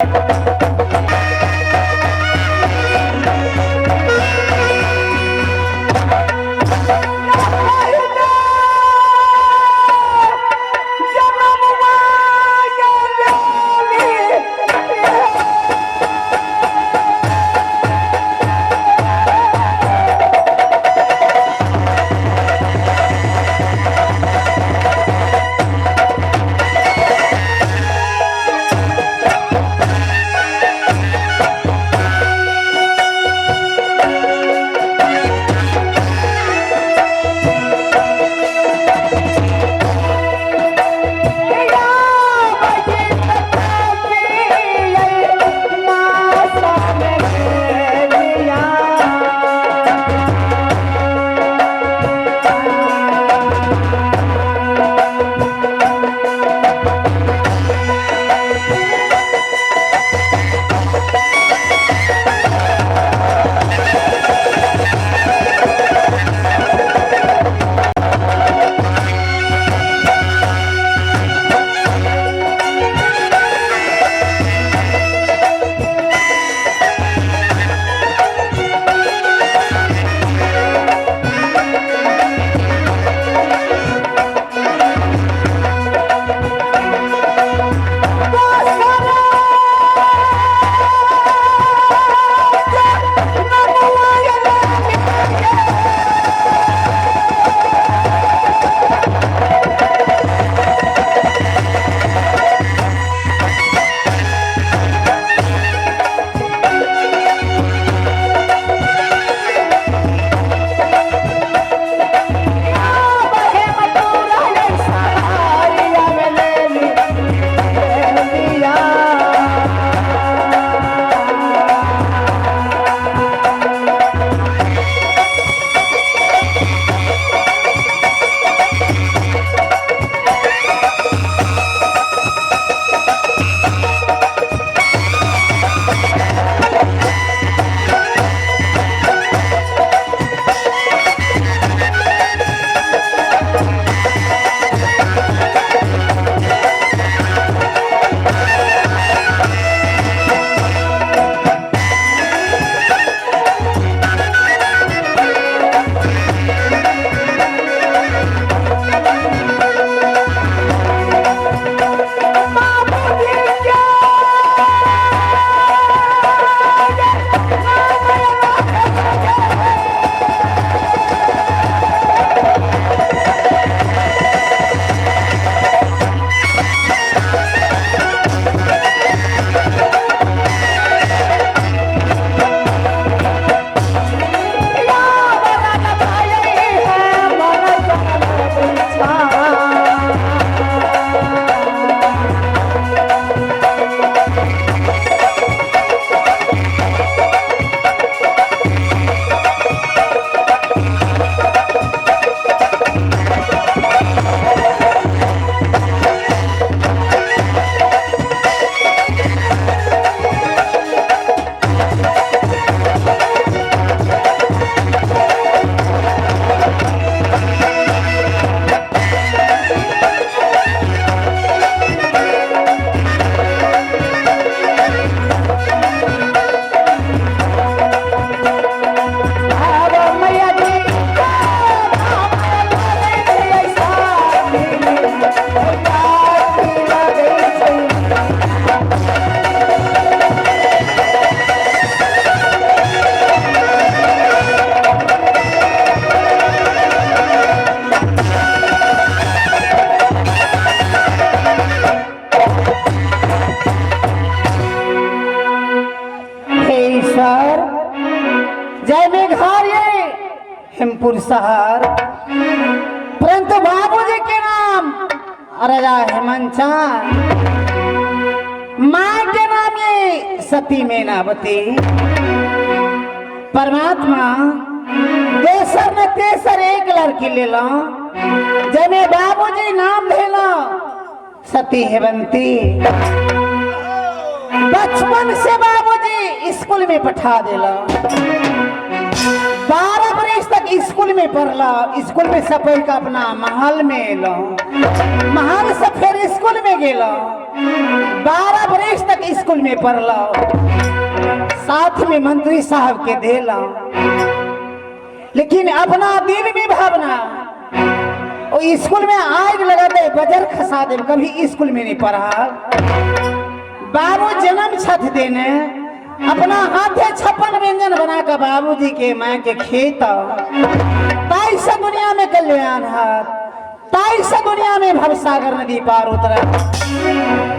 हे ईश्वर, जय मेघार ये हेमपुर शहर, परंतु बाबूजी के नाम राजा हेमंचा, माँ के नाम ये सती मेनावती। परमात्मा देसर में तेसर एक लड़की ले लो, जमे बाबूजी नाम भेलो सती हेवंती। बचपन से बाबूजी स्कूल में पठा देला, 12 बरस तक स्कूल में पढ़ला, स्कूल में सफर का अपना महल में एलो, महल से फिर स्कूल में गेलो। 12 बरस तक स्कूल में पढ़लो, साथ में मंत्री साहब के देला, लेकिन अपना दिल में भावना ओ स्कूल में आग लगा दे, बजर खसा दे, कभी स्कूल में नहीं पढ़ा। बाबू जन्म छठ देने अपना हाथे 56 व्यंजन बना के बाबूजी के माँ के खेत, ताई से दुनिया में कल्याण है, ताई से दुनिया में भवसागर नदी पार उतरा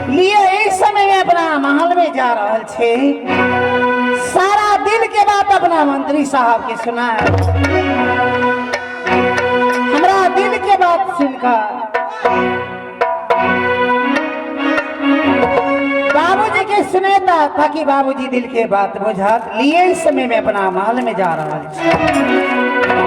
लिए। इस समय में अपना महल में जा रहा छे, सारा दिल के बात अपना मंत्री साहब के सुना। हमरा दिल के बात सुनकर बाबूजी के सुनेता, ताकि बाबूजी दिल के बात बुझात लिए। इस समय में अपना महल में जा रहा छे।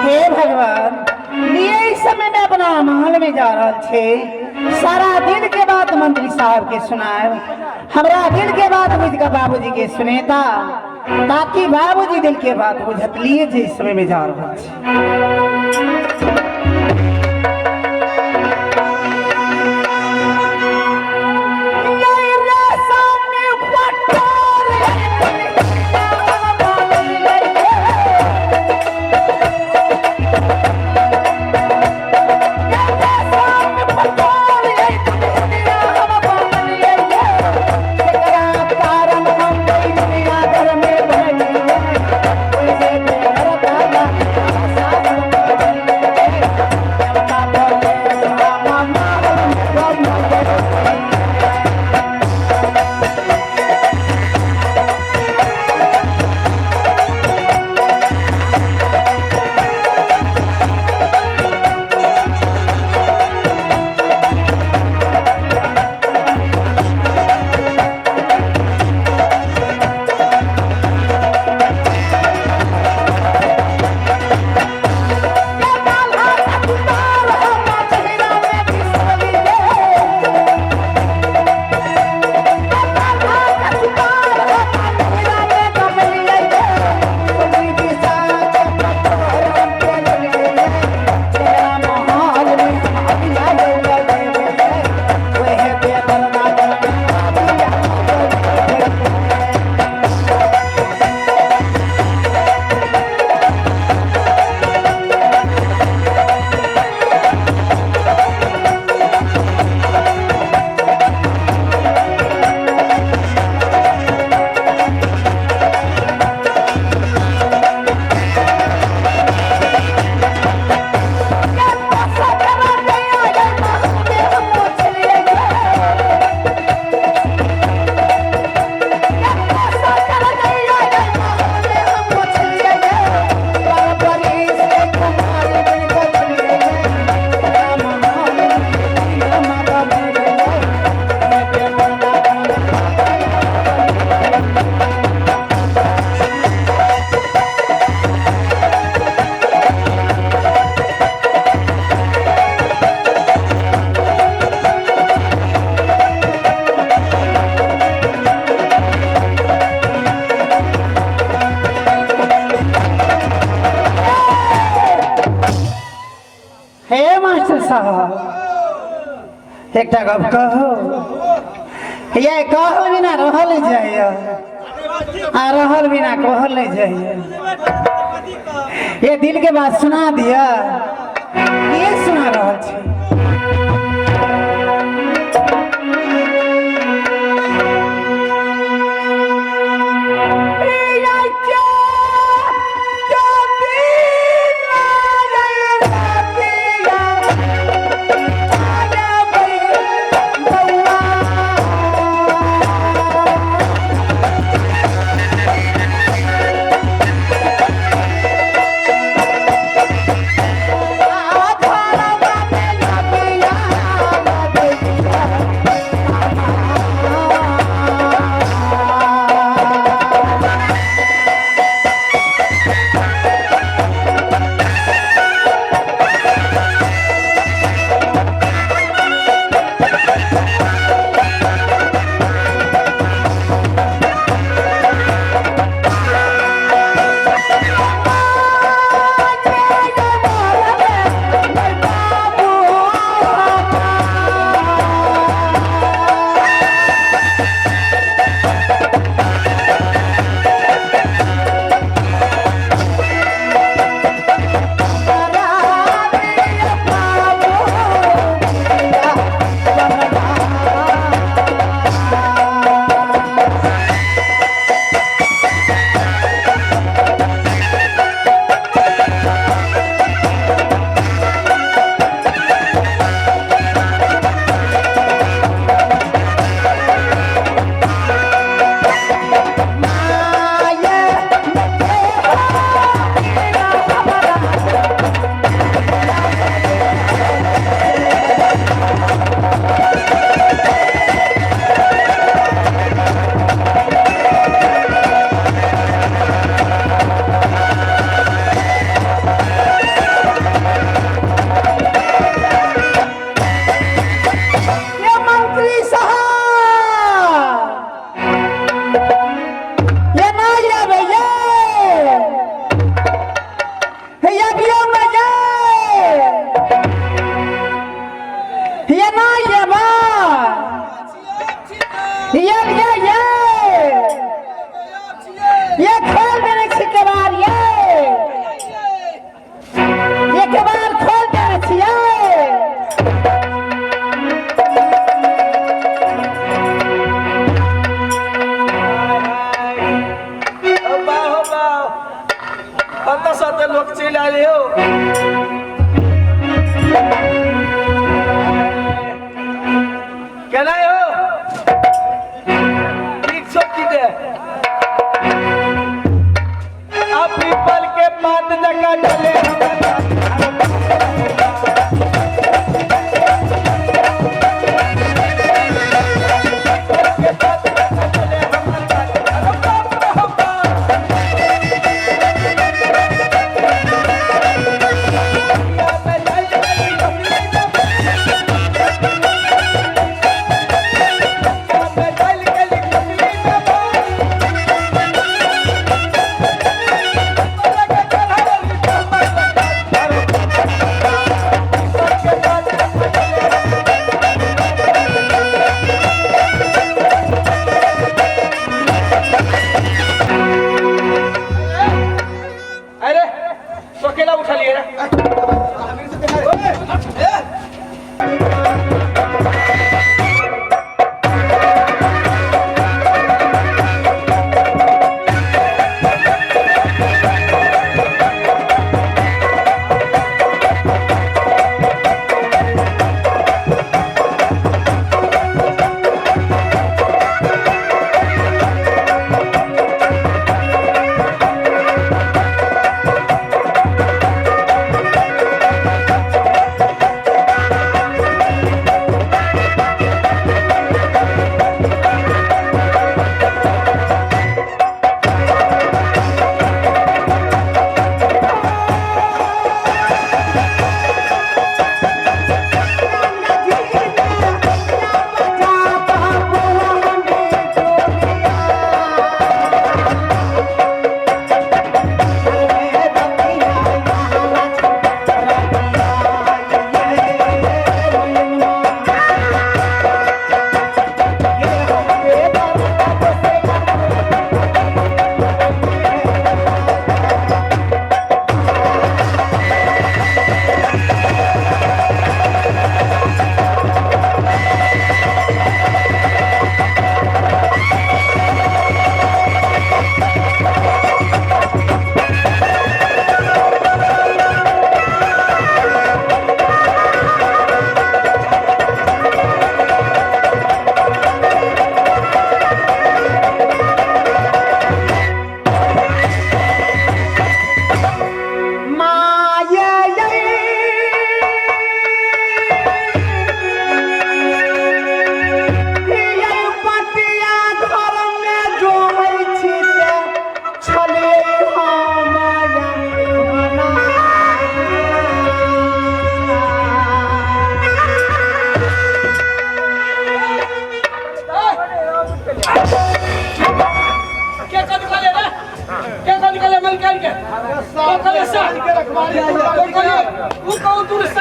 हे भगवान, लिए इस समय में अपना महल में जा रहा छे, सारा दिल के बात मंत्री साहब के सुनाए, हमरा दिल के बात बुझ के बाबूजी के सुनेता, ताकि बाबूजी दिल के बात बुझत लिए जे इस समय में जा रहा छे। हे मास्टर साहब, एकटा गप कहू? ये कहल बिना रहल नहि जाइए आ रहल बिना कहल नहि जाइए। ये दिल के बात सुना दिया, ये सुना रहल छी।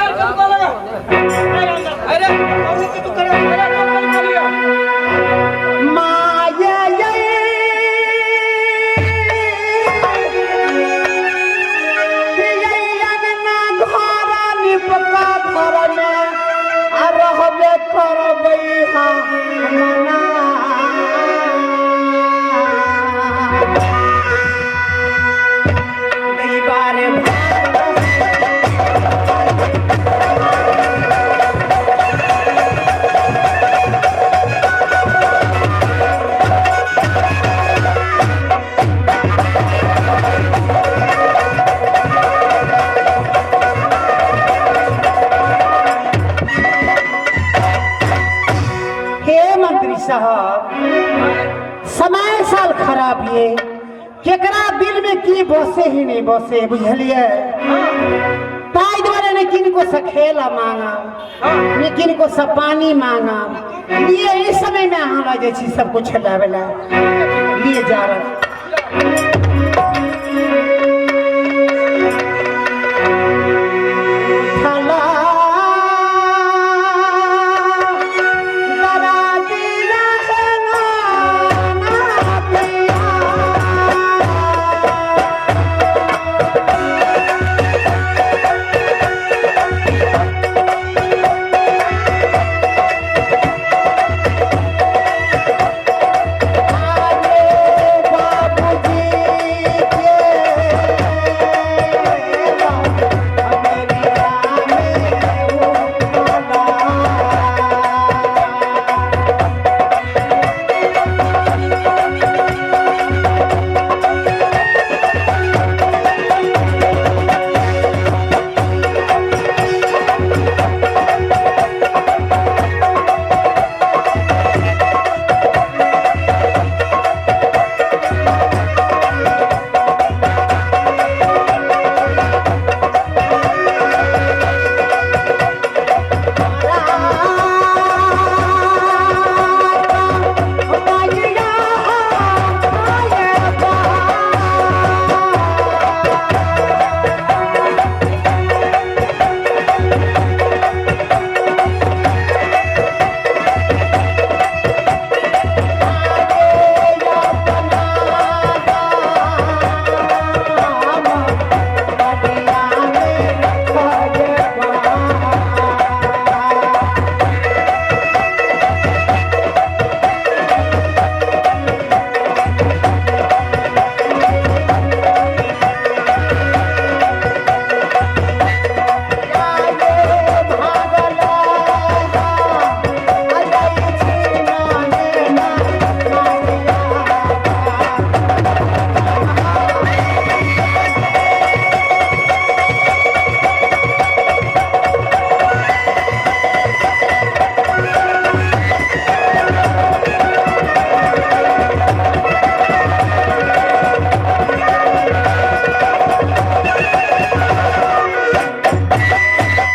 सर के दुकान लगा। अरे कौन के तू करे? अरे कौन कर लिया? माया रहबे करबै हम बारे हे मंत्री साहब, समय साल खराब ये, केकरा दिल में की बसे ही नहीं बसे, बुझलिए? ताहि दुआरे ने किनको से खेला मांगा, ने किनको से पानी मांगा। लिए इस समय में अहाँ लऽ जाइ छी सब कुछ लाबै ला लिए जा रहल।